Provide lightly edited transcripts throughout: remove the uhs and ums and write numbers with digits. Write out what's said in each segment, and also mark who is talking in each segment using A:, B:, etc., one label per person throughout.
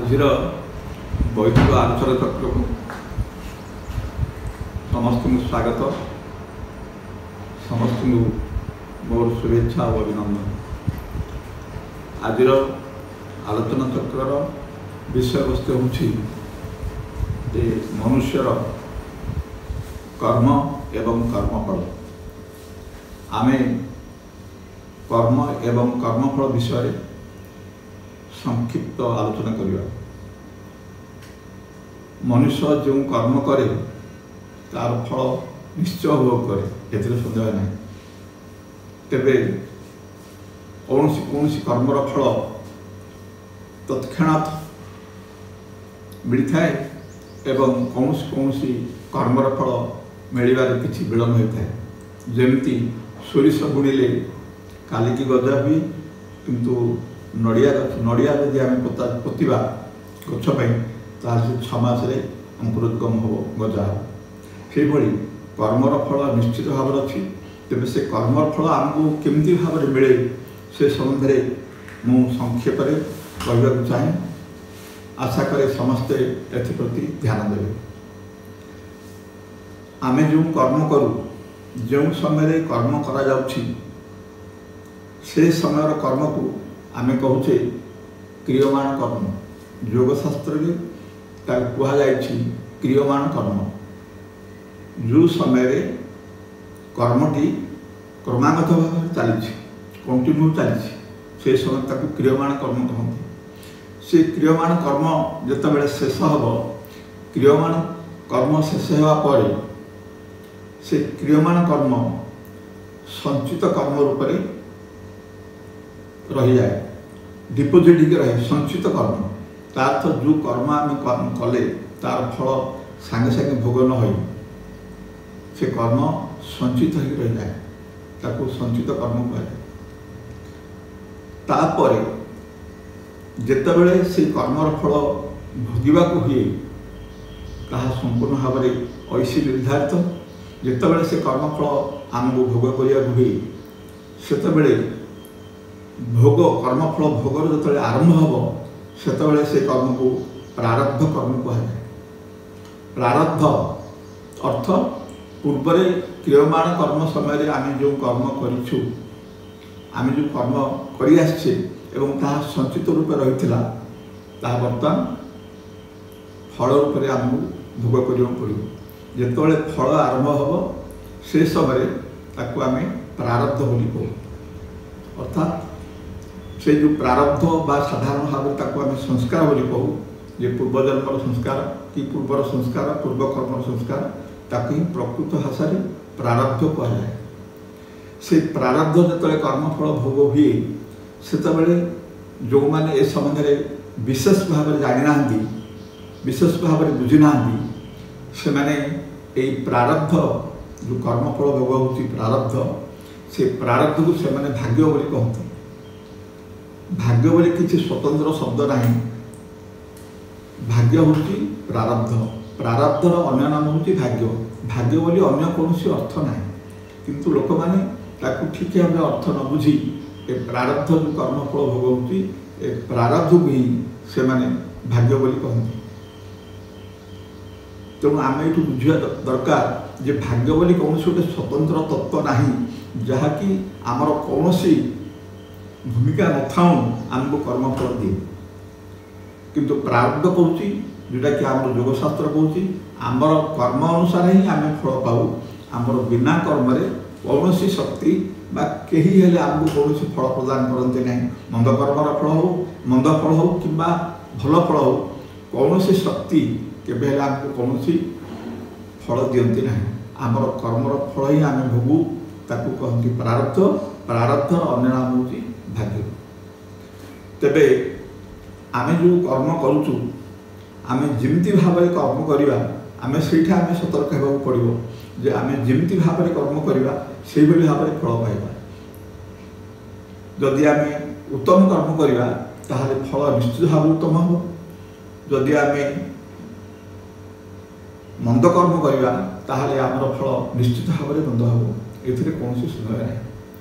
A: ଆଜିର ବୈଦିକ ଆଲୋଚନା ଚକ୍ରକୁ ସମସ୍ତଙ୍କୁ ସ୍ୱାଗତ, ସମସ୍ତଙ୍କୁ ମୋର ଶୁଭେଚ୍ଛା ଓ ଅଭିନନ୍ଦନ। ଆଜିର ଆଲୋଚନା ଚକ୍ରର ବିଷୟବସ୍ତୁ ହେଉଛି ଯେ ମନୁଷ୍ୟର କର୍ମ ଏବଂ କର୍ମଫଳ। ଆମେ କର୍ମ ଏବଂ କର୍ମଫଳ ବିଷୟରେ ସଂକ୍ଷିପ୍ତ ଆଲୋଚନା କରିବା। ମନୁଷ୍ୟ ଯେଉଁ କର୍ମ କରେ ତାର ଫଳ ନିଶ୍ଚୟ ଭୋଗ କରେ, ଏଥିରେ ସନ୍ଦେହ ନାହିଁ। ତେବେ କୌଣସି କୌଣସି କର୍ମର ଫଳ ତତ୍କ୍ଷଣାତ୍ ମିଳିଥାଏ ଏବଂ କୌଣସି କୌଣସି କର୍ମର ଫଳ ମିଳିବାରେ କିଛି ବିଳମ୍ବ ହୋଇଥାଏ। ଯେମିତି ସୋରିଷ ବୁଣିଲେ କାଲିକି ଗଜା ହୁଏ, କିନ୍ତୁ ନଡ଼ିଆ ଗଛ, ନଡ଼ିଆ ଯଦି ଆମେ ପୋତିବା ଗଛ ପାଇଁ, ତାହେଲେ ସେ 6 ମାସରେ ଅଙ୍କୁରୋଦ୍ଗମ ହେବ, ଗଜା ହେବ। ସେହିଭଳି କର୍ମର ଫଳ ନିଶ୍ଚିତ ଭାବରେ ଅଛି। ତେବେ ସେ କର୍ମର ଫଳ ଆମକୁ କେମିତି ଭାବରେ ମିଳେ ସେ ସମ୍ବନ୍ଧରେ ମୁଁ ସଂକ୍ଷେପରେ କହିବାକୁ ଚାହେଁ। ଆଶା କରେ ସମସ୍ତେ ଏଥିପ୍ରତି ଧ୍ୟାନ ଦେବେ। ଆମେ ଯେଉଁ କର୍ମ କରୁ, ଯେଉଁ ସମୟରେ କର୍ମ କରାଯାଉଛି ସେ ସମୟର କର୍ମକୁ ଆମେ କହୁଛେ କ୍ରିୟମାଣ କର୍ମ। ଯୋଗଶାସ୍ତ୍ରରେ ତାକୁ କୁହାଯାଇଛି କ୍ରିୟମାଣ କର୍ମ। ଯେଉଁ ସମୟରେ କର୍ମଟି କ୍ରମାଗତ ଭାବରେ ଚାଲିଛି, କଣ୍ଟିନ୍ୟୁ ଚାଲିଛି, ସେ ସମୟରେ ତାକୁ କ୍ରିୟମାଣ କର୍ମ କହନ୍ତି। ସେ କ୍ରିୟମାଣ କର୍ମ ଯେତେବେଳେ ଶେଷ ହେବ, କ୍ରିୟମାଣ କର୍ମ ଶେଷ ହେବା ପରେ ସେ କ୍ରିୟମାଣ କର୍ମ ସଞ୍ଚିତ କର୍ମ ରୂପରେ ରହିଯାଏ, ଡିପୋଜିଟ୍ ହେଇକି ରହେ ସଞ୍ଚିତ କର୍ମ। ତା ଅର୍ଥ ଯେଉଁ କର୍ମ ଆମେ କଲେ ତାର ଫଳ ସାଙ୍ଗେ ସାଙ୍ଗେ ଭୋଗ ନ ହୋଇ ସେ କର୍ମ ସଞ୍ଚିତ ହେଇକି ରହିଯାଏ, ତାକୁ ସଞ୍ଚିତ କର୍ମ କୁହାଯାଏ। ତାପରେ ଯେତେବେଳେ ସେଇ କର୍ମର ଫଳ ଭୋଗିବାକୁ ହୁଏ ତାହା ସମ୍ପୂର୍ଣ୍ଣ ଭାବରେ ଐଶୀ ନିର୍ଦ୍ଧାରିତ। ଯେତେବେଳେ ସେ କର୍ମଫଳ ଆମକୁ ଭୋଗ କରିବାକୁ ହୁଏ, ସେତେବେଳେ ଭୋଗ କର୍ମଫଳ ଭୋଗର ଯେତେବେଳେ ଆରମ୍ଭ ହେବ, ସେତେବେଳେ ସେ କର୍ମକୁ ପ୍ରାରବ୍ଧ କର୍ମ କୁହାଯାଏ। ପ୍ରାରବ୍ଧ ଅର୍ଥ ପୂର୍ବରେ କ୍ରିୟମାଣ କର୍ମ ସମୟରେ ଆମେ ଯେଉଁ କର୍ମ କରିଛୁ, ଆମେ ଯେଉଁ କର୍ମ କରିଆସିଛେ ଏବଂ ତାହା ସଞ୍ଚିତ ରୂପେ ରହିଥିଲା, ତାହା ବର୍ତ୍ତମାନ ଫଳ ରୂପରେ ଆମକୁ ଭୋଗ କରିବାକୁ ପଡ଼ିବ। ଯେତେବେଳେ ଫଳ ଆରମ୍ଭ ହେବ ସେ ସମୟରେ ତାକୁ ଆମେ ପ୍ରାରବ୍ଧ ବୋଲି କହୁ। ଅର୍ଥାତ୍ ସେ ଯେଉଁ ପ୍ରାରବ୍ଧ ବା ସାଧାରଣ ଭାବରେ ତାକୁ ଆମେ ସଂସ୍କାର ବୋଲି କହୁ, ଯେ ପୂର୍ବଜନ୍ମର ସଂସ୍କାର କି ପୂର୍ବର ସଂସ୍କାର, ପୂର୍ବ କର୍ମର ସଂସ୍କାର, ତାକୁ ହିଁ ପ୍ରକୃତ ଭାଷାରେ ପ୍ରାରବ୍ଧ କୁହାଯାଏ। ସେ ପ୍ରାରବ୍ଧ ଯେତେବେଳେ କର୍ମଫଳ ଭୋଗ ହୁଏ, ସେତେବେଳେ ଯେଉଁମାନେ ଏ ସମ୍ବନ୍ଧରେ ବିଶେଷ ଭାବରେ ଜାଣିନାହାନ୍ତି, ବିଶେଷ ଭାବରେ ବୁଝିନାହାନ୍ତି, ସେମାନେ ଏଇ ପ୍ରାରବ୍ଧ ଯେଉଁ କର୍ମଫଳ ଭୋଗ ହେଉଛି ପ୍ରାରବ୍ଧ, ସେ ପ୍ରାରବ୍ଧକୁ ସେମାନେ ଭାଗ୍ୟ ବୋଲି କହନ୍ତି। ଭାଗ୍ୟ ବୋଲି କିଛି ସ୍ୱତନ୍ତ୍ର ଶବ୍ଦ ନାହିଁ। ଭାଗ୍ୟ ହେଉଛି ପ୍ରାରବ୍ଧ, ପ୍ରାରବ୍ଧର ଅନ୍ୟ ନାମ ହେଉଛି ଭାଗ୍ୟ। ଭାଗ୍ୟ ବୋଲି ଅନ୍ୟ କୌଣସି ଅର୍ଥ ନାହିଁ, କିନ୍ତୁ ଲୋକମାନେ ତାକୁ ଠିକ୍ ଭାବରେ ଅର୍ଥ ନ ବୁଝି ଏ ପ୍ରାରବ୍ଧ ଯେଉଁ କର୍ମଫଳ ଭୋଗ ହେଉଛି ଏ ପ୍ରାରବ୍ଧକୁ ହିଁ ସେମାନେ ଭାଗ୍ୟ ବୋଲି କହନ୍ତି। ତେଣୁ ଆମେ ଏଇଠୁ ବୁଝିବା ଦରକାର ଯେ ଭାଗ୍ୟ ବୋଲି କୌଣସି ଗୋଟେ ସ୍ୱତନ୍ତ୍ର ତତ୍ତ୍ୱ ନାହିଁ, ଯାହାକି ଆମର କୌଣସି ଭୂମିକା ନଥାଉଁ ଆମକୁ କର୍ମଫଳ ଦିଏ। କିନ୍ତୁ ପ୍ରାରବ୍ଧ କହୁଛି, ଯେଉଁଟାକି ଆମର ଯୋଗଶାସ୍ତ୍ର କହୁଛି, ଆମର କର୍ମ ଅନୁସାରେ ହିଁ ଆମେ ଫଳ ପାଉ। ଆମର ବିନା କର୍ମରେ କୌଣସି ଶକ୍ତି ବା କେହି ହେଲେ ଆମକୁ କୌଣସି ଫଳ ପ୍ରଦାନ କରନ୍ତି ନାହିଁ। ମନ୍ଦ କର୍ମର ଫଳ ହେଉ, ମନ୍ଦ ଫଳ ହେଉ କିମ୍ବା ଭଲ ଫଳ ହେଉ, କୌଣସି ଶକ୍ତି କେବେ ହେଲେ ଆମକୁ କୌଣସି ଫଳ ଦିଅନ୍ତି ନାହିଁ। ଆମର କର୍ମର ଫଳ ହିଁ ଆମେ ଭୋଗୁ, ତାକୁ କହନ୍ତି ପ୍ରାରବ୍ଧ। ପ୍ରାରବ୍ଧର ଅନ୍ୟ ନାମ ହେଉଛି ଭାଗ୍ୟ। ତେବେ ଆମେ ଯେଉଁ କର୍ମ କରୁଛୁ, ଆମେ ଯେମିତି ଭାବରେ କର୍ମ କରିବା, ଆମେ ସେଇଟା ଆମେ ସତର୍କ ହେବାକୁ ପଡ଼ିବ ଯେ ଆମେ ଯେମିତି ଭାବରେ କର୍ମ କରିବା ସେଇଭଳି ଭାବରେ ଫଳ ପାଇବା। ଯଦି ଆମେ ଉତ୍ତମ କର୍ମ କରିବା ତାହେଲେ ଫଳ ନିଶ୍ଚିତ ଭାବରେ ଉତ୍ତମ ହେବ। ଯଦି ଆମେ ମନ୍ଦ କର୍ମ କରିବା ତାହେଲେ ଆମର ଫଳ ନିଶ୍ଚିତ ଭାବରେ ମନ୍ଦ ହେବ, ଏଥିରେ କୌଣସି ସନ୍ଦେହ ନାହିଁ।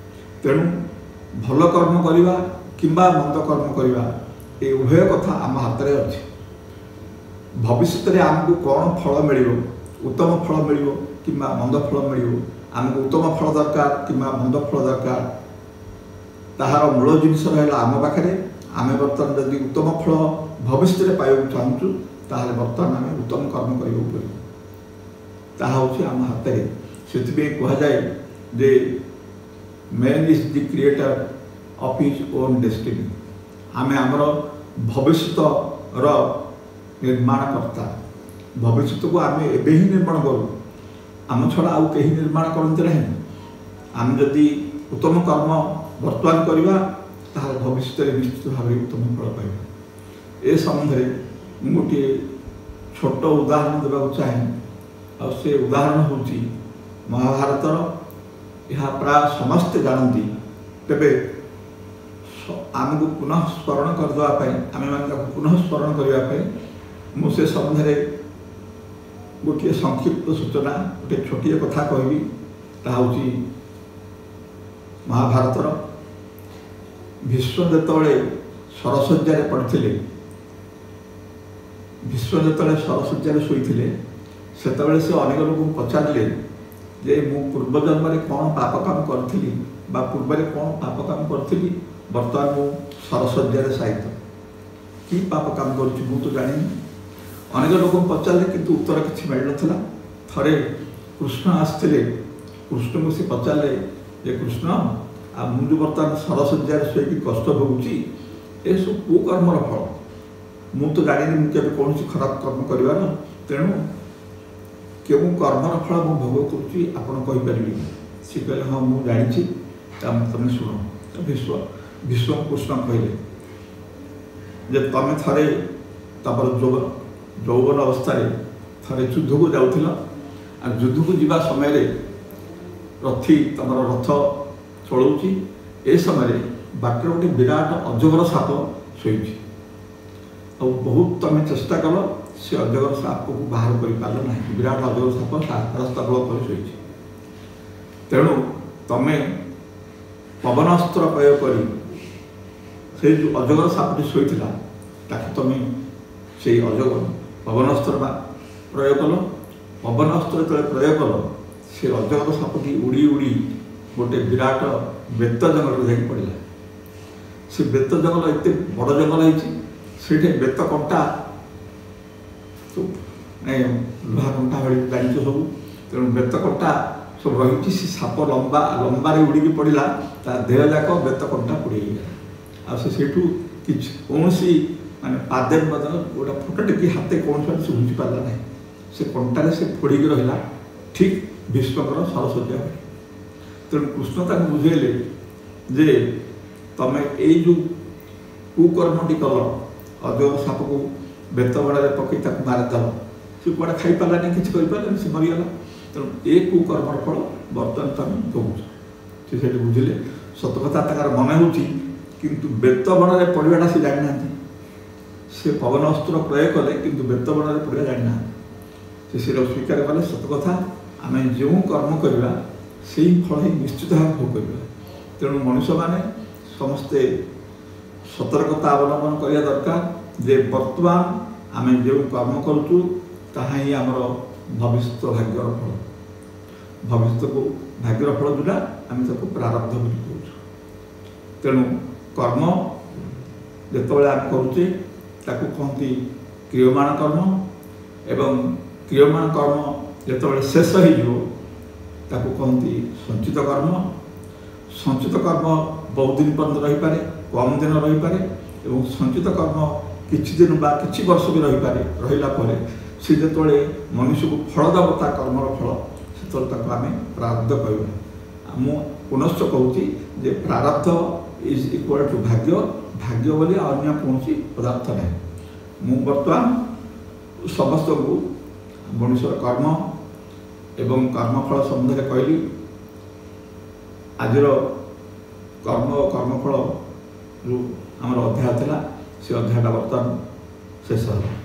A: ତେଣୁ ଭଲ କର୍ମ କରିବା କିମ୍ବା ମନ୍ଦ କର୍ମ କରିବା, ଏ ଉଭୟ କଥା ଆମ ହାତରେ ଅଛି। ଭବିଷ୍ୟତରେ ଆମକୁ କ'ଣ ଫଳ ମିଳିବ, ଉତ୍ତମ ଫଳ ମିଳିବ କିମ୍ବା ମନ୍ଦ ଫଳ ମିଳିବ, ଆମକୁ ଉତ୍ତମ ଫଳ ଦରକାର କିମ୍ବା ମନ୍ଦ ଫଳ ଦରକାର, ତାହାର ମୂଳ ଜିନିଷ ରହିଲା ଆମ ପାଖରେ। ଆମେ ବର୍ତ୍ତମାନ ଯଦି ଉତ୍ତମ ଫଳ ଭବିଷ୍ୟତରେ ପାଇବାକୁ ଚାହୁଁଛୁ, ତାହେଲେ ବର୍ତ୍ତମାନ ଆମେ ଉତ୍ତମ କର୍ମ କରିବାକୁ ପଡ଼ିବ। ତାହା ହେଉଛି ଆମ ହାତରେ। ସେଥିପାଇଁ କୁହାଯାଏ ଯେ man is the creator of his own destiny. ଆମେ ଆମର ଭବିଷ୍ୟତର ନିର୍ମାଣକର୍ତ୍ତା। ଭବିଷ୍ୟତକୁ ଆମେ ଏବେ ହିଁ ନିର୍ମାଣ କରୁ, ଆମ ଛଡ଼ା ଆଉ କେହି ନିର୍ମାଣ କରନ୍ତି ନାହିଁ। ଆମେ ଯଦି ଉତ୍ତମ କର୍ମ ବର୍ତ୍ତମାନ କରିବା, ତାହେଲେ ଭବିଷ୍ୟତରେ ନିଶ୍ଚିତ ଭାବରେ ଉତ୍ତମ ଫଳ ପାଇବା। ଏ ସମ୍ବନ୍ଧରେ ମୁଁ ଗୋଟିଏ ଛୋଟ ଉଦାହରଣ ଦେବାକୁ ଚାହେଁ, ଆଉ ସେ ଉଦାହରଣ ହେଉଛି ମହାଭାରତର। ଏହା ପ୍ରାୟ ସମସ୍ତେ ଜାଣନ୍ତି, ତେବେ ଆମକୁ ପୁନଃ ସ୍ମରଣ କରିଦେବା ପାଇଁ, ଆମେମାନେ ତାକୁ ପୁନଃ ସ୍ମରଣ କରିବା ପାଇଁ ମୁଁ ସେ ସମ୍ବନ୍ଧରେ ଗୋଟିଏ ସଂକ୍ଷିପ୍ତ ସୂଚନା, ଗୋଟିଏ ଛୋଟିଆ କଥା କହିବି। ତାହା ହେଉଛି ମହାଭାରତର ଭୀଷ୍ମ ଯେତେବେଳେ ଶରଶଯ୍ୟାରେ ପଡ଼ିଥିଲେ, ଭୀଷ୍ମ ଯେତେବେଳେ ଶରଶଯ୍ୟାରେ ଶୋଇଥିଲେ, ସେତେବେଳେ ସେ ଅନେକ ଲୋକଙ୍କୁ ପଚାରିଲେ ଯେ ମୁଁ ପୂର୍ବଜନ୍ମରେ କ'ଣ ପାପ କାମ କରିଥିଲି ବା ପୂର୍ବରେ କ'ଣ ପାପ କାମ କରିଥିଲି, ବର୍ତ୍ତମାନ ମୁଁ ଶରଶଯ୍ୟାରେ ଶାୟିତ, କି ପାପ କାମ କରୁଛି ମୁଁ ତ ଜାଣିନି। ଅନେକ ଲୋକଙ୍କୁ ପଚାରିଲେ, କିନ୍ତୁ ଉତ୍ତର କିଛି ମିଳିନଥିଲା। ଥରେ କୃଷ୍ଣ ଆସିଥିଲେ, କୃଷ୍ଣଙ୍କୁ ସେ ପଚାରିଲେ ଯେ କୃଷ୍ଣ, ଆଉ ମୁଁ ଯେଉଁ ବର୍ତ୍ତମାନ ଶରଶଯ୍ୟାରେ ଶୋଇକି କଷ୍ଟ ଭୋଗୁଛି, ଏସବୁ କେଉଁ କର୍ମର ଫଳ? ମୁଁ ତ ଜାଣିନି ମୁଁ କେବେ କୌଣସି ଖରାପ କର୍ମ କରିବାର, ତେଣୁ କେଉଁ କର୍ମର ଫଳ ମୁଁ ଭୋଗ କରୁଛି ଆପଣ କହିପାରିବେ? ସେ କହିଲେ, ହଁ ମୁଁ ଜାଣିଛି, ତା ତମେ ଶୁଣ। ଭୀଷ୍ମ କୃଷ୍ଣ କହିଲେ ଯେ ତମେ ଥରେ ତମର ଯୌବନ ଅବସ୍ଥାରେ ଥରେ ଯୁଦ୍ଧକୁ ଯାଉଥିଲ, ଆଉ ଯୁଦ୍ଧକୁ ଯିବା ସମୟରେ ରଥି ତମର ରଥ ଚଳାଉଛି, ଏ ସମୟରେ ବାଟରେ ଗୋଟେ ବିରାଟ ଅଜଗର ସାପ ଶୋଇଛି, ଆଉ ବହୁତ ତମେ ଚେଷ୍ଟା କଲ, ସେ ଅଜଗର ସାପକୁ ବାହାର କରିପାରିଲ ନାହିଁ। ବିରାଟ ଅଜଗର ସାପ ରାସ୍ତା ବ୍ଲକ୍ କରି ଶୋଇଛି। ତେଣୁ ତମେ ପବନାସ୍ତ୍ର ପ୍ରୟୋଗ କରି ସେଇ ଯେଉଁ ଅଜଗର ସାପଟି ଶୋଇଥିଲା, ତାକୁ ତମେ ସେଇ ଅଜଗର ପବନାସ୍ତ୍ର ବା ପ୍ରୟୋଗ କଲ। ପବନାସ୍ତ୍ର ଯେତେବେଳେ ପ୍ରୟୋଗ କଲ, ସେ ଅଜଗର ସାପଟି ଉଡ଼ି ଉଡ଼ି ଗୋଟେ ବିରାଟ ବେତ ଜଙ୍ଗଲରେ ଯାଇକି ପଡ଼ିଲା। ସେ ବେତ ଜଙ୍ଗଲ ଏତେ ବଡ଼ ଜଙ୍ଗଲ ହେଇଛି, ସେଇଠି ବେତ କଣ୍ଟା ନାଇଁ, ଲୁହା କଣ୍ଟା ଭଳି ଜାଣିଛ ସବୁ, ତେଣୁ ବେତ କଣ୍ଟା ସବୁ ରହିଛି। ସେ ସାପ ଲମ୍ବା ଲମ୍ବାରେ ଉଡ଼ିକି ପଡ଼ିଲା, ତା ଦେହ ଯାକ ବେତ କଣ୍ଟା ପୋଡ଼ି ହେଇଗଲା। ଆଉ ସେ ସେଇଠୁ କିଛି କୌଣସି ମାନେ ପାଦେ ମଧ୍ୟ ଗୋଟେ ଫୁଟ ଟେକି ହାତେ କୌଣସି ସେ ଘୁଞ୍ଚି ପାରିଲା ନାହିଁ। ସେ କଣ୍ଟାରେ ସେ ଫୋଡ଼ିକି ରହିଲା, ଠିକ୍ ଭୀଷ୍ମଙ୍କର ଶରଶଯ୍ୟା ଭଳି। ତେଣୁ କୃଷ୍ଣ ତାଙ୍କୁ ବୁଝେଇଲେ ଯେ ତମେ ଏଇ ଯେଉଁ କୁକର୍ମଟି କଲ, ଅଜଗର ସାପକୁ ବେତ ବଡ଼ରେ ପକେଇ ତାକୁ ମାରିଦେଲ, ସେ କୁଆଡ଼େ ଖାଇପାରିଲାନି, କିଛି କରିପାରିଲାନି, ସେ ମରିଗଲା। ତେଣୁ ଏ କୁକର୍ମର ଫଳ ବର୍ତ୍ତମାନ ତମେ ଭୋଗୁଛ। ସେ ସେଠି ବୁଝିଲେ, ସତ କଥା ତାଙ୍କର ମନେ ହେଉଛି, କିନ୍ତୁ ବେତ ବଣରେ ପଡ଼ିବାଟା ସେ ଜାଣିନାହାନ୍ତି। ସେ ପବନ ଅସ୍ତ୍ର ପ୍ରୟୋଗ କଲେ, କିନ୍ତୁ ବେତ ବଣରେ ପଡ଼ିବା ଜାଣିନାହାନ୍ତି। ସେ ସେଇଟା ସ୍ୱୀକାର କଲେ, ସତ କଥା, ଆମେ ଯେଉଁ କର୍ମ କରିବା ସେଇ ଫଳ ହିଁ ନିଶ୍ଚିତ ଭାବେ ଭୋଗ କରିବା। ତେଣୁ ମଣିଷମାନେ ସମସ୍ତେ ସତର୍କତା ଅବଲମ୍ବନ କରିବା ଦରକାର ଯେ ବର୍ତ୍ତମାନ ଆମେ ଯେଉଁ କର୍ମ କରୁଛୁ ତାହା ହିଁ ଆମର ଭବିଷ୍ୟତ ଭାଗ୍ୟର ଫଳ। ଭବିଷ୍ୟତକୁ ଭାଗ୍ୟର ଫଳ ଯେଉଁଟା ଆମେ ତାକୁ ପ୍ରାରବ୍ଧ ବୋଲି କହୁଛୁ। ତେଣୁ କର୍ମ ଯେତେବେଳେ ଆମେ କରୁଛେ ତାକୁ କହନ୍ତି କ୍ରିୟମାଣ କର୍ମ, ଏବଂ କ୍ରିୟମାଣ କର୍ମ ଯେତେବେଳେ ଶେଷ ହେଇଯିବ ତାକୁ କହନ୍ତି ସଞ୍ଚିତ କର୍ମ। ସଞ୍ଚିତ କର୍ମ ବହୁତ ଦିନ ପର୍ଯ୍ୟନ୍ତ ରହିପାରେ, କମ୍ ଦିନ ରହିପାରେ, ଏବଂ ସଞ୍ଚିତ କର୍ମ କିଛି ଦିନ ବା କିଛି ବର୍ଷ ବି ରହିପାରେ। ରହିଲା ପରେ ସେ ଯେତେବେଳେ ମନୁଷ୍ୟକୁ ଫଳ ଦେବ ତା କର୍ମର ଫଳ, ସେତେବେଳେ ତାକୁ ଆମେ ପ୍ରାରବ୍ଧ କହିବା। ମୁଁ ପୁନଶ୍ଚ କହୁଛି ଯେ ପ୍ରାରବ୍ଧ is equal to ଭାଗ୍ୟ, ଭାଗ୍ୟ ବୋଲି ଅନ୍ୟ କୌଣସି ପଦାର୍ଥ ନାହିଁ। ମୁଁ ବର୍ତ୍ତମାନ ସମସ୍ତଙ୍କୁ ମଣିଷର କର୍ମ ଏବଂ କର୍ମଫଳ ସମ୍ବନ୍ଧରେ କହିଲି। ଆଜିର କର୍ମ ଓ କର୍ମଫଳ ଯେଉଁ ଆମର ଅଧ୍ୟାୟ ଥିଲା, ସେ ଅଧ୍ୟାୟଟା ବର୍ତ୍ତମାନ ଶେଷ ହେଲା।